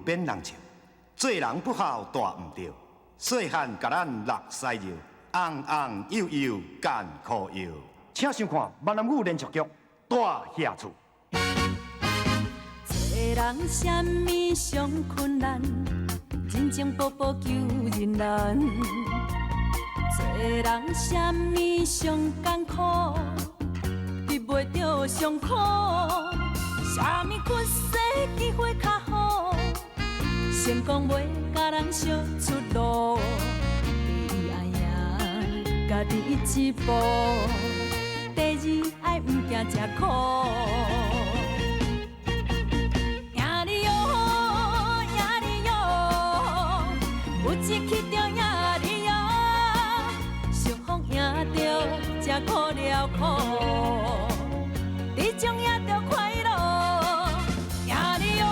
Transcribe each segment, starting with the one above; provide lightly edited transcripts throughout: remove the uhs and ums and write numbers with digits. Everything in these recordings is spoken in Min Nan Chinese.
免人笑，做人不孝大毋著，细汉共咱搦屎尿，尪尪幼幼艰苦药。请收看闽南语连续剧《大瓦厝》。做人啥物上困难？人情步步求人难。做人啥物上艰苦？得袂著上苦。啥物屈世机会较好？成功袂共人相出路。第一爱赢家己一步，第二爱毋惊吃苦。赢你哟，赢你哟，有志气就赢你哟，相逢赢著吃苦了苦，这种赢著快乐。赢你哟，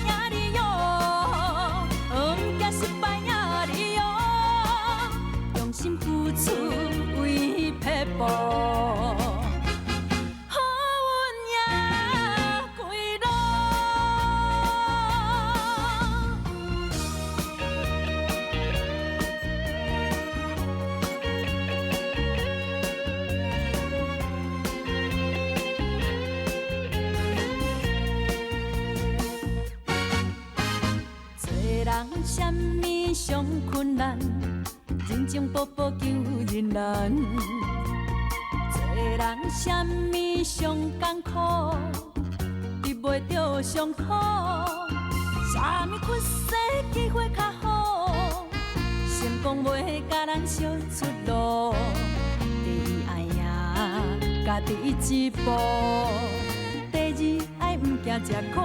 赢你哟，毋惊失败赢你哟，用心付出为撇步。好运赢归路。做人啥物上困难？人情步步求人难。做人啥物上艰苦？得袂著上苦。啥物屈世机会较好？成功袂共人相出路。第一爱赢家己一步，第二爱毋惊吃苦。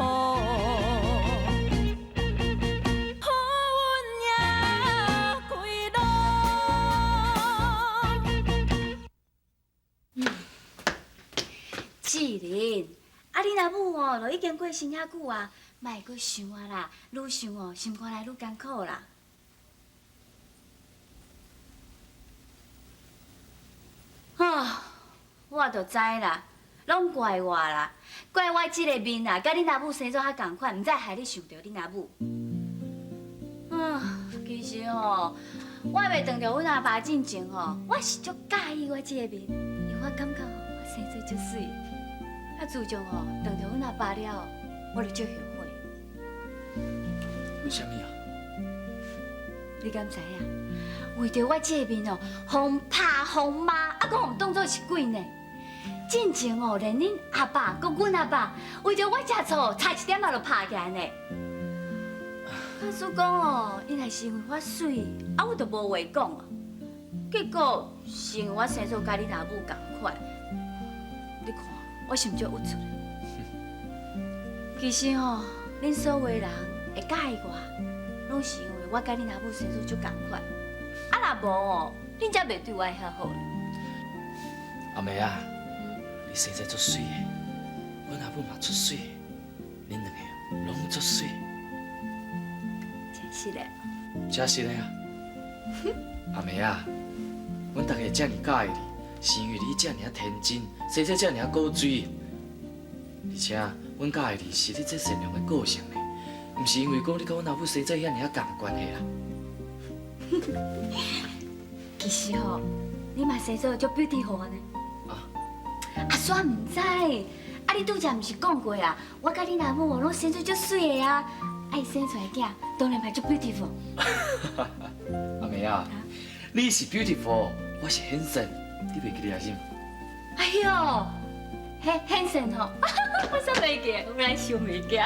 好运赢归路。志玲，啊，恁阿母哦，都已经过身遐久啊，莫阁想啊啦，愈想哦，心肝内愈艰苦啦。啊，我就知啦，攏怪我啦，怪我這个面啊，佮恁阿母生做較仝款，毋知害你想著恁阿母。啊，其實吼，我袂撞著阮阿爸進前吼，我是足佮意我這个面，因為我感覺吼，我生做足媠。啊，自從吼撞著阮阿爸了後，我就足後悔。為啥物啊？你敢知影？為著我這個面哦，予拍予罵，啊，閣予當做是鬼呢。進前哦，連恁阿爸佮阮阿爸，為著我食醋，差一點仔就拍起來呢。假使講哦，𪜶若是因為我媠，啊，我就無話講啊。結果是因為我生做佮恁阿母仝款，你看我是毋是足鬱卒？其實吼，恁所有的人會佮意我，攏是因為我佮恁阿母生做足仝款。啊，若無哦，恁才袂對我遐好。阿妹啊，你生做足媠的，阮阿母嘛足媠，恁兩個攏足媠。真實的。真實的啊！阿妹啊，阮大家遮爾佮意你，是因為你遮爾天真，生做遮爾古錐，而且阮佮意你是你這善良的個性呢，毋是因為講你佮阮阿母生做遐爾仝的關係啦。其實吼，你嘛生做足 beautiful 呢。啊？啊，煞毋知，啊，你拄才毋是講過啊？我佮恁阿母攏生做足媠的啊，啊，伊生出來囝當然嘛足 beautiful。阿妹啊，你是 beautiful，我是 handsome，你袂記得啊是？哎喲，handsome 吼，我煞袂記，我來想物件。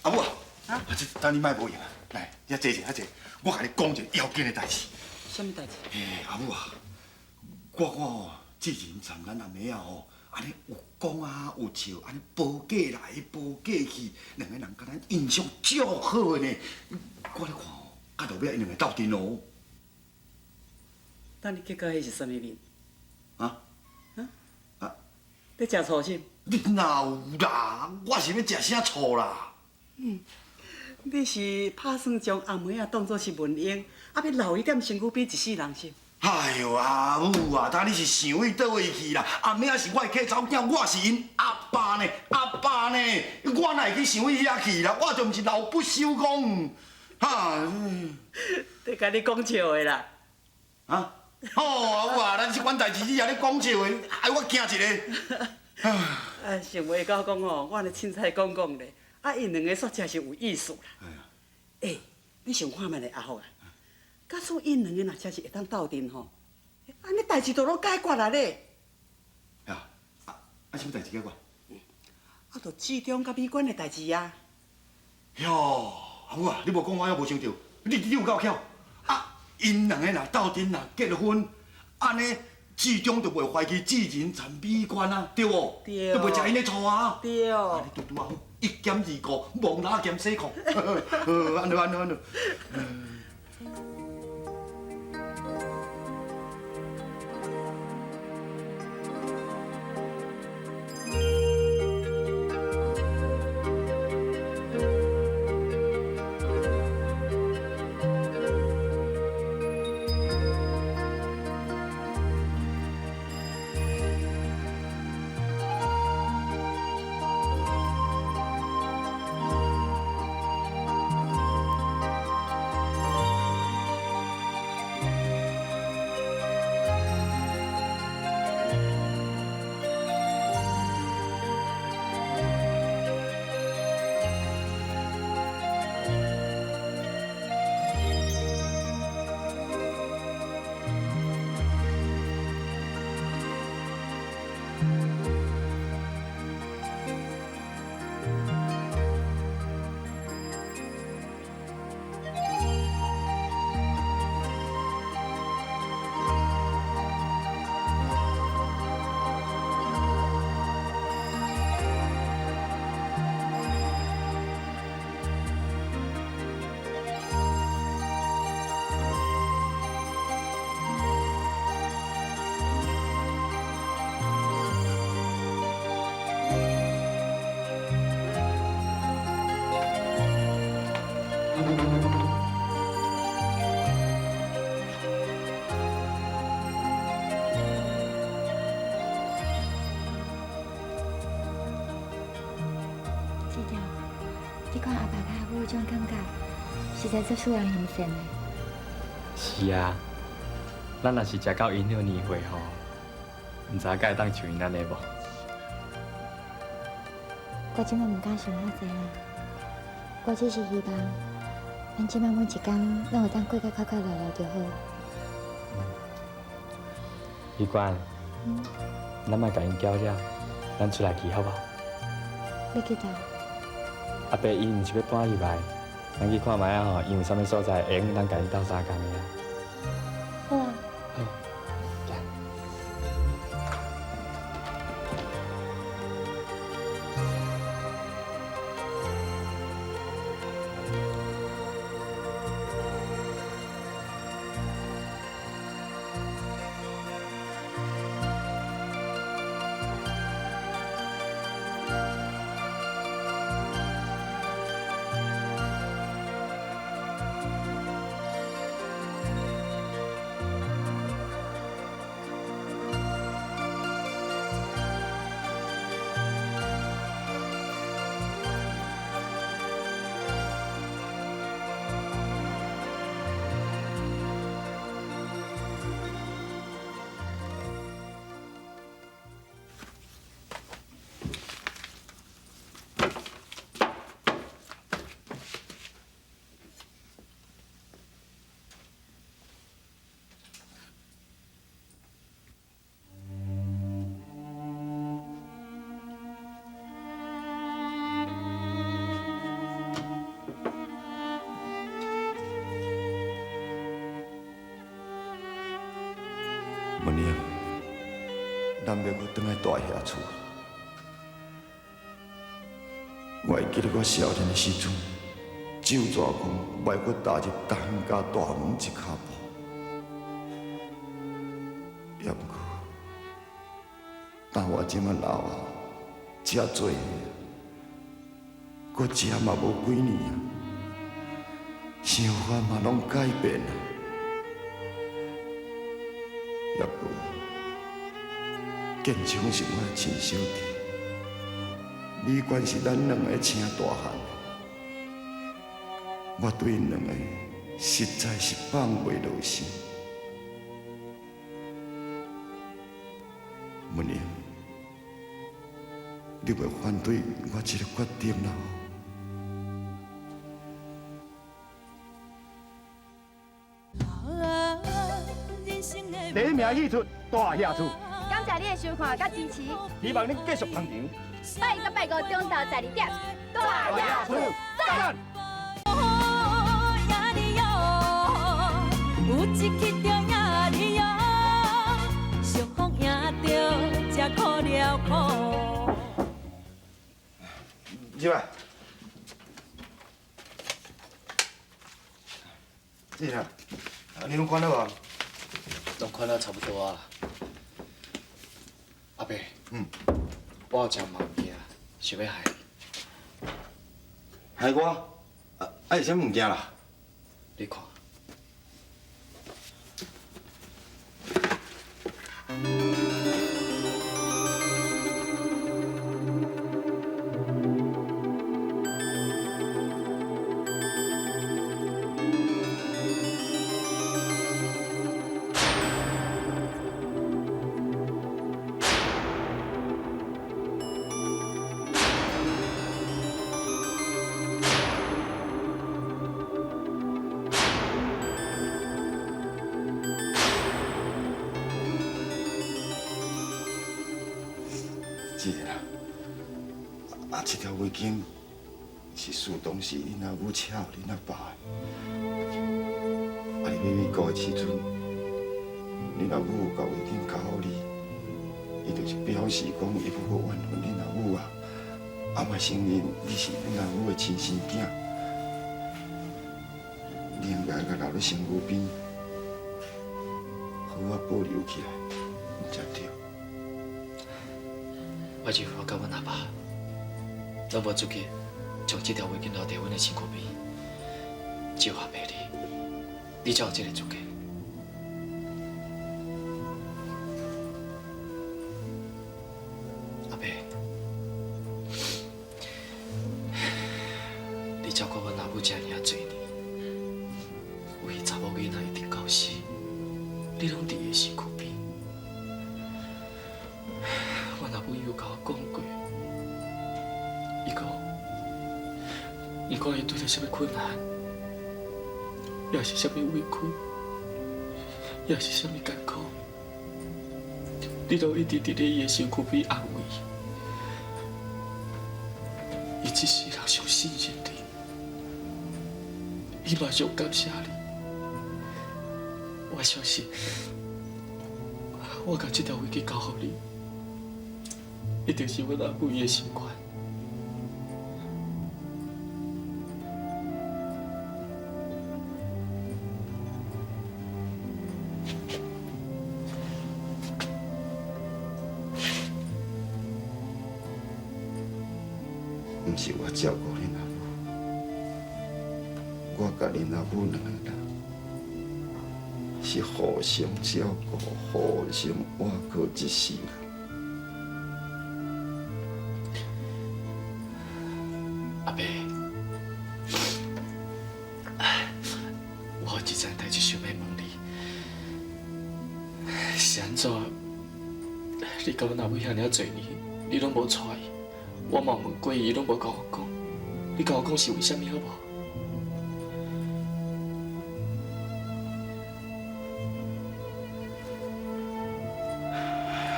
阿母啊，啊，這等你莫無閒啊，來，你遐坐者，遐坐，我共你講一个要緊的代誌。啥物代誌？欸，阿母啊，我看吼，志仁參咱阿妹仔吼，按呢有講啊有笑，按呢報過來報過去，兩個人共咱印象足好的呢。我咧看吼，到落尾𪜶兩个鬥陣哦。等你結果彼是啥物面？啊？啊？啊？咧食醋是？你哪有啦？我是欲食啥醋啦？嗯，你是拍算將阿妹仔當做是文英，啊欲留伊踮身軀邊一世人是？哎喲，阿母啊，呾你是想去佗位去啦？阿妹仔是我的契查某囝，我是𪜶阿爸呢，阿爸呢，我哪会去想去遐去啦？我就毋是老不修公，哈！伫共你講笑的啦。啊？好，阿母啊，咱這款代誌你也咧講笑的，害我驚一下。啊，想袂到講吼，我按呢凊彩講講咧，啊，𪜶兩个煞真是有意思啦。欸，你想看覓咧，阿福啊？假使𪜶兩个若真是會當鬥陣吼，按呢代誌就攏解決啊咧。啊啊，啥物代誌解決？啊，就志忠佮美娟的代誌啊。喲，阿母啊，你無講我猶無想著，你有夠巧。啊，𪜶兩个若鬥陣若結婚，按呢志忠就袂懷疑志仁纏美娟啊，對無？對。就袂食𪜶的醋啊。對。按呢拄拄仔好，一兼二顧，摸蜊仔兼洗褲。好，按呢按呢按呢。志忠，你看阿爸佮阿母彼種感覺，實在足使人欣羨的。是啊，咱若是食到𪜶彼個年歲吼，毋知影敢會當像𪜶按呢無？我這擺毋敢想遐濟啦，我只是希望，咱這擺每一工攏會當過甲快快樂樂就好。美娟，咱莫共𪜶攪了，咱出來去好無？欲去佗？阿伯伊毋是欲搬入來，咱去看覓仔吼，伊有啥物所在會用咱共伊鬥相共的啊？好啊。好，行。文英，咱欲閣轉來大兄厝。我會記得我少年的時陣，周大公袂閣踏入大興家大門一跤步。也毋過，當我這麼老啊，這濟歲，閣這嘛無幾年啊，想法嘛攏改變啊。也無，建昌是我的親小弟，美娟是咱兩个請大漢的，我對𪜶兩個實在是放袂落心。文英，你袂反對我這個決定啦？第一名戲出大俠厝，感謝你的收看佮支持，希望恁繼續捧場。拜一拜五中晝12點，大俠厝讚。有一去就贏你喲，相逢贏著才苦了苦。入來，志啊，你攏看了無？攏看了差不多啊。阿伯，我有一項物件想欲害你。害我？啊，是啥物件啦？你看。志啦，啊，這條圍巾是自當時恁阿母車予恁阿爸的。啊，你去美國的時陣，恁阿母共圍巾交予你，伊就是表示講伊無閣怨恨恁阿母啊，啊嘛承認你是恁阿母的親生囝。你應該共留咧身軀邊，好好保留起來，才對。我認為我佮阮阿爸攏無資格將這條圍巾留佇阮的身軀邊，只有阿伯你，你才有這個資格。阿伯，你照顧阮阿母這爾仔濟年，為彼查某囡仔一直到死，你攏佇伊的身軀邊。阮阿母有共我講過，伊講，毋管伊拄著啥物困難，抑是啥物委屈，抑是啥物艱苦，你都一直佇咧伊的身軀邊安慰伊。伊這世人上信任你，伊嘛上感謝你。我相信，我共這條圍巾交予你，一定是阮阿母伊的心願。毋是我照顧恁阿母，我佮恁阿母兩个人是互相照顧、互相倚靠一世人。阿伯，我有一件代誌想欲問你，是按怎？你佮阮阿母遐爾濟年，你攏無娶伊，我嘛問過伊，伊攏無共我講。你共我講是為啥物好無？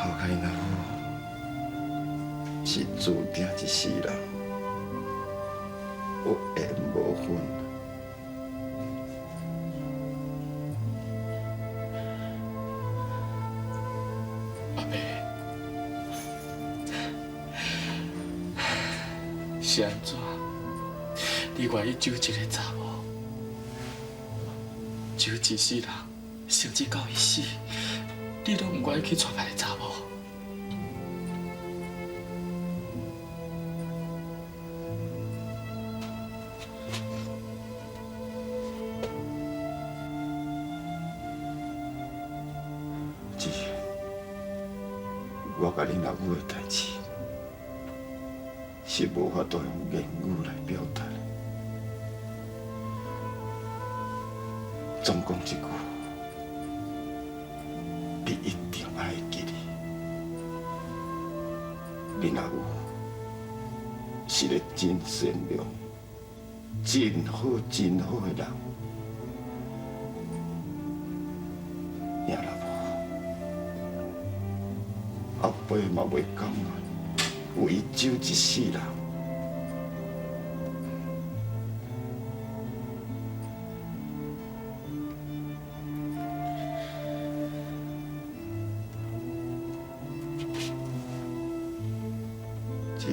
我佮恁阿母是注定一世人有緣無份。阿伯，是按怎？你願意救一个查某，救一世人，甚至到伊死，你攏毋願意去娶別个查某？姊，我佮恁阿母的代誌是無法度用言語來表達的。總講一句，你一定愛記得，恁阿母是個真善良、真好、真好的人。也若無，阿伯嘛袂甘願為伊走一世人。姊，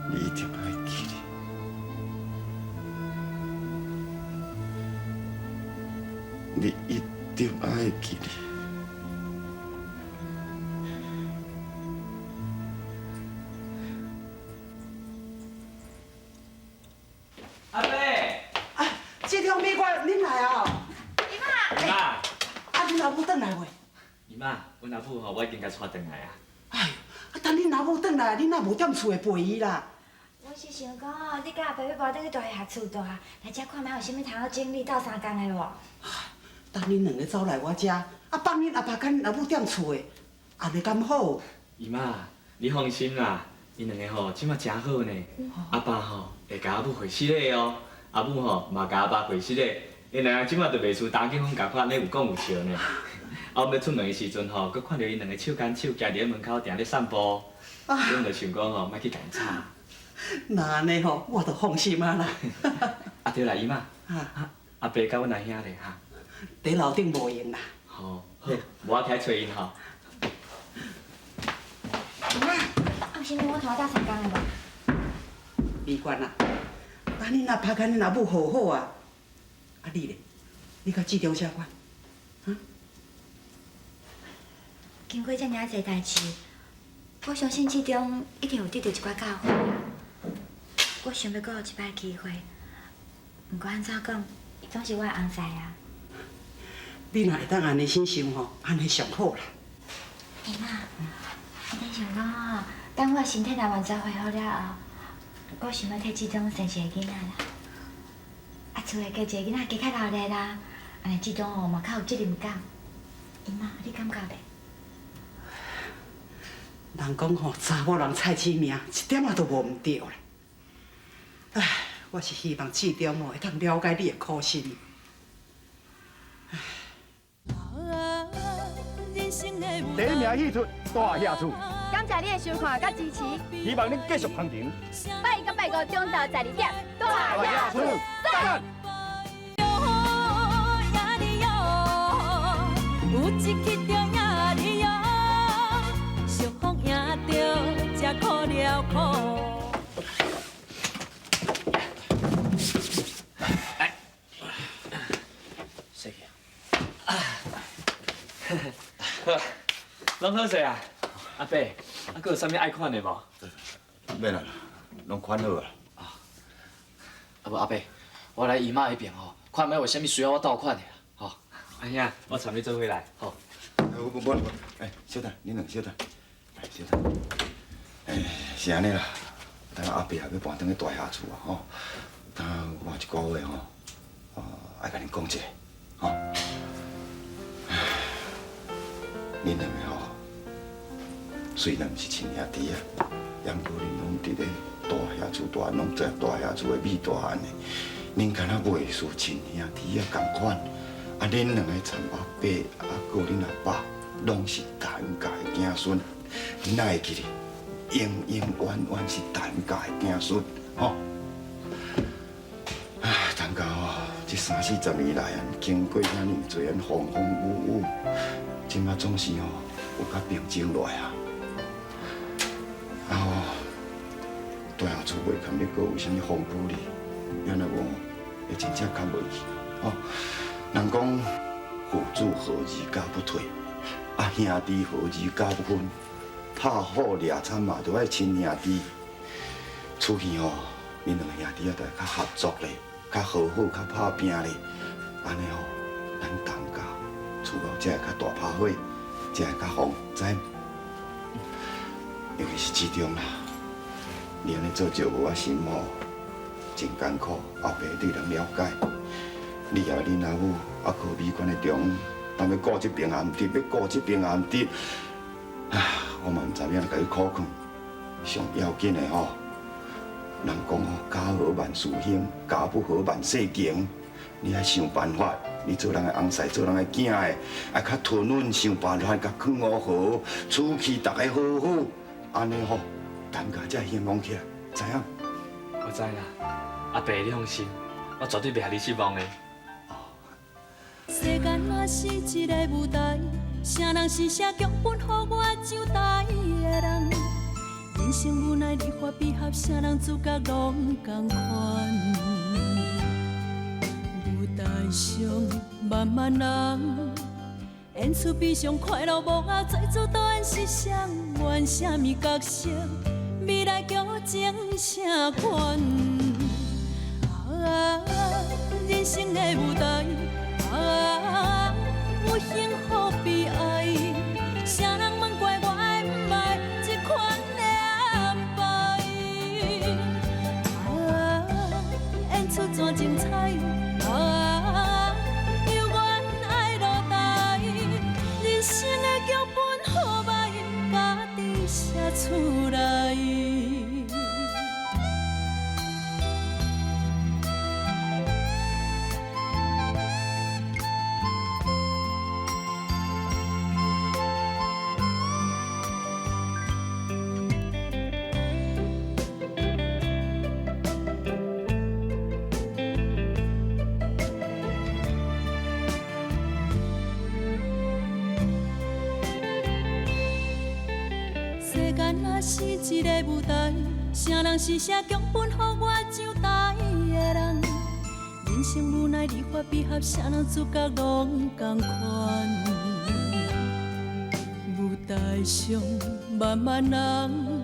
你一定愛記得，你一定愛記得。阿伯，啊，這兩美國恁來啊？姨媽。姨媽。啊，恁阿母轉來未？姨媽，阮阿母吼，我已經共帶轉來啊。哎呦，啊，等恁阿母轉來，恁若無踮厝的陪伊啦。我是想講哦，你佮阿爸欲搬轉去大廈厝蹛，來遮看覓有啥物通好整理鬥相共的無？等恁兩个走來我遮，啊，放恁阿爸佮恁阿母踮厝的，按呢敢好？姨媽，你放心啦，𪜶兩个吼這馬誠好呢。阿爸吼會共阿母回失禮哦，阿母吼嘛共阿爸回失禮。𪜶兩个這馬就袂輸當結婚仝款，咧有講有笑呢。啊，我欲出門的時陣吼，閣看著𪜶兩个手牽手行佇咧門口，定咧散步。阮就想講吼，莫去共𪜶吵。若按呢吼，我就放心啊啦。啊對啦，姨媽。啊。阿爸佮阮阿兄咧哈？佇樓頂無閒啦。吼，好，無我起來揣𪜶吼。姨媽，啊有啥物我通鬥相共的無？美娟啊，啊恁阿爸佮恁阿母和好啊，啊你咧，你佮志忠啥款？啊？經過這爾濟代誌，我相信志忠一定有得著一寡教訓。我想欲閣予一擺機會，毋管按怎講，伊總是我的翁婿啊。你若會當按呢心想吼，按呢上好啦。姨媽，我咧想講吼，等我身體若完全恢復了後，我想欲替志忠生一个囡仔啦。啊，厝內加一个囡仔，加較熱鬧啦，按呢志忠吼嘛較有責任感。姨媽，你感覺咧？人講吼，查某人菜市名一點仔都無毋對啦。唉，我是希望志忠吼會當了解你的苦心。第一名戲出大廈厝，感謝你的收看佮支持，希望恁繼續捧場。拜一佮拜五中晝12點，大廈厝讚。攏好勢啊，阿伯，啊，閣有啥物愛款的無？免啦，攏款好啊。啊無阿伯，我來姨媽彼邊吼，看覓有啥物需要我鬥款的啦，吼。阿兄，我參你做伙來，吼。無無無，哎，小等，恁兩個小等，來小等。哎，是按呢啦，等阿伯也欲搬轉去大廈厝啊，吼。等我有一寡話吼，愛共恁講一下，吼。恁兩個吼，雖然毋是親兄弟啊，也毋過恁攏佇咧大廈厝大，攏在大廈厝的米大漢的，恁敢若袂輸親兄弟啊仝款。啊，恁兩個參阿伯，啊，閣有恁阿爸，攏是陳家的子孫，恁若會記得，永永遠遠是陳家的子孫，吼。啊，陳家吼，這三四十年來啊，經過遐爾濟安風風雨雨，這馬總是吼有較平靜落來啊。啊吼，大廈厝袂堪你閣有啥物風波哩，也若無會真正較袂去，吼。人講父子和而家不退，啊兄弟和而家不分，拍虎掠鱺嘛，著愛親兄弟。出去吼，恁兩個兄弟仔著愛較合作咧，較和好，較拍拚咧，按呢吼，咱陳家厝后才会較大拍火，才會較旺，知無？尤其是志中啦，你按呢做石母仔心吼，真艱苦，阿爸對人了解。你也恁阿母，啊，靠美款的中，但欲顧這邊也毋得，欲顧這邊也毋得。啊，我嘛毋知影按怎共你苦勸。上要緊的吼，人講吼，家和萬事興，家不和萬事窮。你愛想辦法，你做人的翁婿，做人的囝的，愛較吞忍，想辦法共勸和好，處氣逐家好好，按呢吼，陳家才會興旺起來，知影？我知啦，阿爸你放心，我絕對袂予你失望的。世間若是一个舞台，啥人是寫劇本予我上台的人？人生無奈離合悲合，啥人主角攏仝款。舞台上萬萬人，演出悲傷快樂幕後，做主導演是誰？演啥物角色？未來劇情啥款？啊，人生的舞台。啊，有幸福悲哀，啥人問過我愛毋愛這款的安排？啊，演出怎精彩？啊，猶原愛落台，人生的劇本好歹，家己寫出來。世間若是一个舞台，啥人是寫劇本予我上台的人？人生無奈離合悲合，啥人主角攏仝款。舞台上萬萬人，